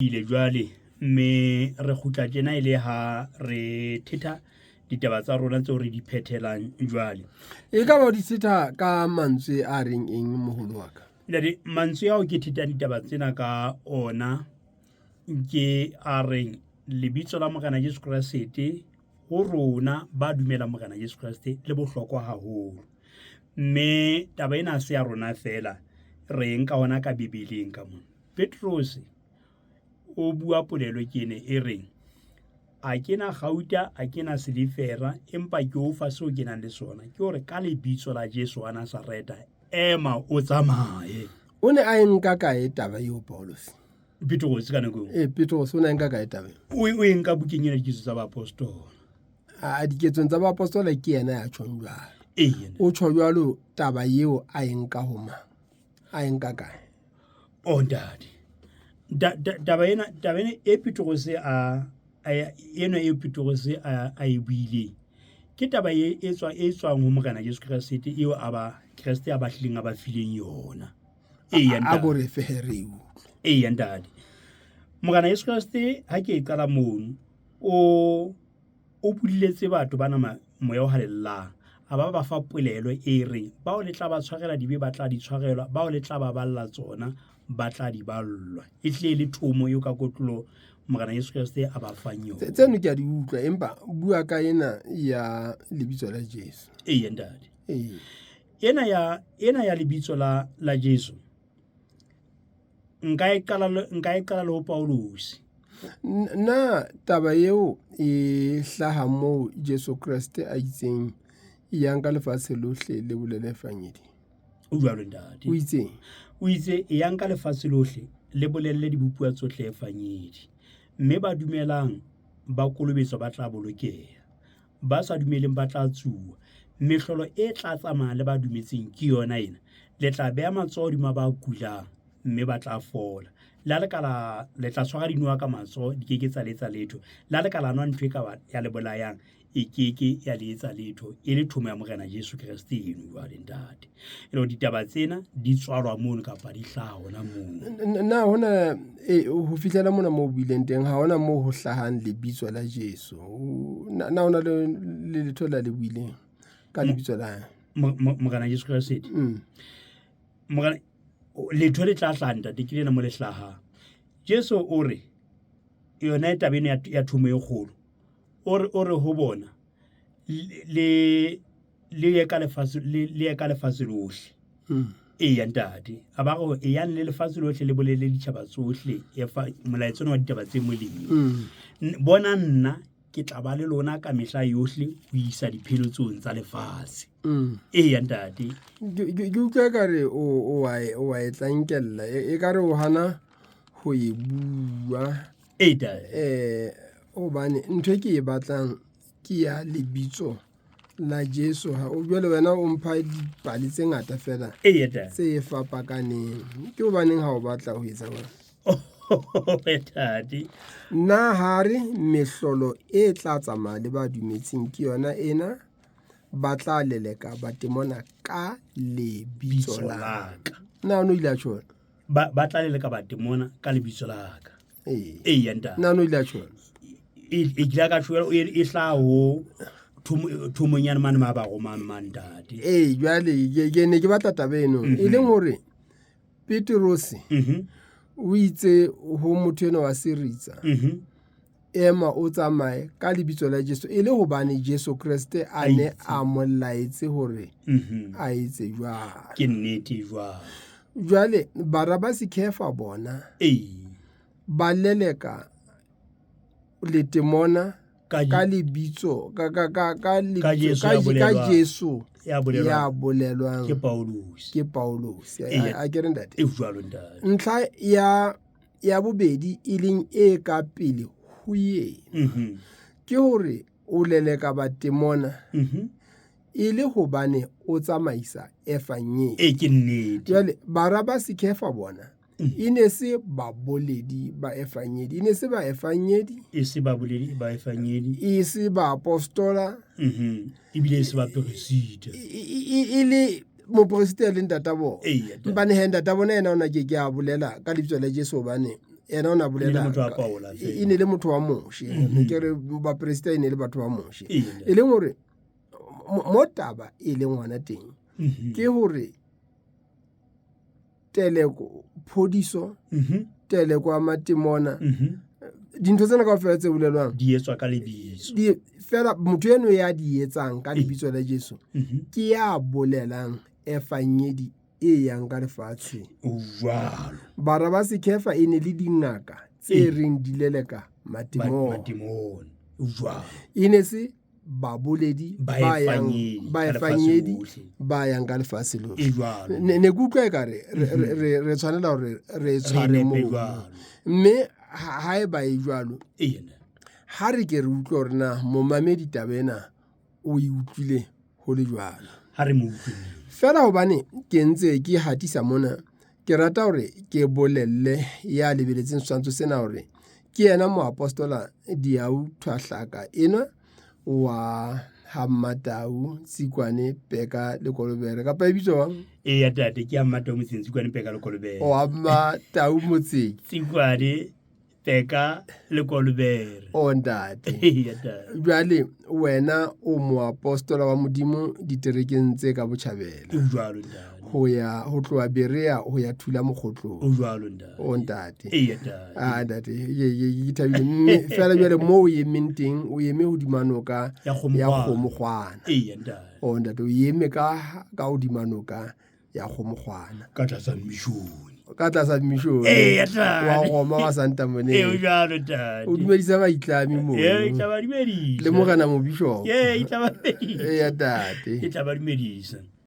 Ile jwale mme re kgutla tjena e le ha re thetha ditaba tsa rona tseo re di phethelang jwale. E ka ba o di thetha ka mantswe a reng eng moholo wa ka? Ntate, mantswe ao ke thethang ditaba tsena ka ona ke a reng lebitso la Morena Jesu Kreste ho rona ba dumelang Morena Jesu Kreste le bohlokwa haholo. Mme taba ena ha se ya rona feela, re e nka hona ka Bibeleng ka mona. Petrose o bua polelo ke ene e reng, A ke na gauta, a ke na silifera, empa ke o fa seo ke nang le sona. Ke hore ka lebitso la Jesu wa Nazareta, ema o tsamaye. O ne a e nka kae taba eo Paulus? Petrose ka nako eo. Ee, Petrose o ne a e nka kae taba eo? O e nka bukeng ena Diketso tsa Baapostola. A diketsong tsa baapostola ke yena ya tjhong jwalo. Ee. O tjho jwalo taba eo a e nka ho mang? A e nka kae? Oh ntate. Taba ena taba ena e Petrose a ena e Petrose a a e buileng ke taba e e tswa e tswang ho Morena Jesu Kreste eo a ba Kreste a ba hlileng a ba fileng yona. Eya ntate. A ko re fe he re e utlwe. Eya ntate. Morena Jesu Kreste ha ke e qala mono o O buletse batho bana moya o halalelang, a ba ba fa polelo e reng, Bao le tla ba tshwarela dibe ba tla di tshwarelwa, bao le tla ba balla tsona ba tla di ballwa. E hlile e le thomo eo ka kotloloho Morena Jesu Kreste a ba fang yona. Tseno ke a di utlwa, empa bua ka ena ya lebitso la Jesu. Eya, ntate. Ee. Ena ya, ena ya lebitso la, la Jesu, nka e qala le, nka e qala le ho Pauluse. Na taba eo e hlaha moo Jesu Kreste a itseng yang ka lefatshe lohle le bolele evangedi? O jwalo ntate. O itseng? O itse yang ka lefatshe lohle le bolelle dibopuwa tsohle evangedi, mme ba dumelang ba kolobetswa ba tla bolokeha, ba sa dumeleng ba tla tsuwa. Mehlolo e tla tsamaya le ba dumetseng ke yona ena, le tla beha matsoho hodima ba kulang, mme ba tla fola. Le ha le ka la, le tla tshwara dinoha ka matsoho, di ke ke tsa le etsa letho. Le ha le ka la nwa ntho e ka ba ya le bolayang, e ke ke ya le etsa letho. E le thomo ya Morena Jesu Kreste eno jwale, ntate. E le hore ditaba tsena di tswalwa mono kapa di hlaha hona mono. Na hona e, ho fihlela mona moo o buileng teng, ha hona moo ho hlahang lebitso la Jesu. Na, na hona le, le letho la le buileng ka lebitso la hae? Morena Jesu Kreste. Morena, letho le tla hlaha ntate, ke lena mo le hlahang. Jesu o re, yona taba ena ya thomo e kgolo, o re, o re ho bona, le, le ye ka lefatshe, le, le ye ka lefatshe lohle. Eya ntate, a ba re eyang le lefatshe lohle le bolele ditjhaba tsohle, molaetsa ona wa ditaba tse molemo. Bona nna ke tla ba le lona ka mehla yohle ho isa dipheletsong tsa lefatshe. Eya ntate. Ke utlwa ekare o wa e tlankella, ekare o hana ho e bua. Ee ntate. Hobane ntho e ke e batlang ke ya lebitso la Jesu. Ha o jwale wena o mpha dipale tse ngata fela tse fapakaneng. Ke hobaneng ha o batla ho etsa jwalo? Ntate. Na ha re mehlolo e tla tsamaya le ba dumetseng ke yona ena, ba tla leleka batemona ka lebitso la ka. Na o no ile a tjho? Ba tla leleka batemona ka lebitso la ka. Ee. Eya ntate. Na no ile a tjho? E kile ka tjho e hlaha ho thomong ya mane ma ba romang mang ntate. Ee, jwale ke ne ke batla taba eno. E leng hore Petrose o itse ho motho enwa wa seritsa, ema o tsamaye ka lebitso la Jesu, e le hobane Jesu Kreste a ne a mo laetse hore a etse jwalo. Ke nnete jwalo. Jwale bara ba Sikhefa bona ba leleka letemona ka lebitso ka ka ka ka lebitso ka Jesu ya bolelwang ke Paulus, ke Paulus. A ke re ntate? E jwalo ntate. Ntlha ya ya bobedi e leng e ka pele ho yena ke hore o leleka batemona e le hobane o tsamaisa evangeli. E ke nnete. Jwale bara ba Sikhefa bona e ne se baboledi ba evangeli, e ne se ba evangeli, e se baboledi ba evangeli, e se baapostola, ebile e se baperesita, e le moperesita e leng ntata bona. Mpane he ntata bona yena o na ke ke a bolela ka lebitso la Jesu hobane ena o ne a bolela motho wa Paola e ne le motho wa Moshe. Mhm. Ke re bapresita e ne le batho ba Moshe. Eya. E leng hore mo taba e leng hona teng Mhm. ke hore teleko phodiso Mhm. teleko ya matemona Mhm. dintho tsena kaofela tse bolelwang Di etswa ka lebitso. di fela motho eno ya di etsang ka lebitso la Jesu Mhm. ke ya bolelang efangedi e yang ka lefatshe. O jwalo. Bara ba Sekefa e ne le dingaka tse Ee. reng di leleka matemona. Matemona. O jwalo. E ne se baboledi Ba ba yang efangedi ba ka lefatshe efangedi lohle. ba yang ka lefatshe lohle. E jwalo. Ne ke utlwa ekare re tshwanela hore re Re tshware nepe moo. jwalo. Mme ha eba e jwalo, Eya. ha re ke re utlwe hore na momamedi taba ena o e utlwile ho le jwalo. Ha re mo utlwe. Fela hobane ke ntse ke hatisa mona, ke rata hore ke bolelle ya lebeletseng setshwantsho sena hore ke yena moapostola Diau Thwahlaka enwa wa ha Mmatau Tsikwane Peka le Kolobere, kapa e bitswa jwang? Eya ntate, ke ya Mmatau motseng Tsikwane Peka le Kolobere. Wa Mmatau motseng. Tsikwane Peka le Kolobere. O ntate. Eya ntate. Jwale wena o moapostola wa Modimo diterekeng tse ka botjhabela. O jwalo ntate. Ho ya ho tloha Berea ho ya Thula Mokgotlong. O jwalo ntate. O ntate. Eya ntate. Ah ntate, ke thabile. Mme fela jwale moo o emeng teng, o eme hodima noka Ya Kgomokgwana. ya Kgomokgwana. Eya ntate. O ntate, o eme ka hodima noka ya Kgomokgwana. Ka tlasa mmishoni. Ka tlasa mmishoni. Eya ntate. Wa Roma wa Santa Monica. Ee, o jwalo ntate. O dumedisa baitlami moo. Ee, e tla ba dumedisa. Le morena mobishopo. Ee, e tla ba dumedisa. Eya ntate. E tla ba dumedisa.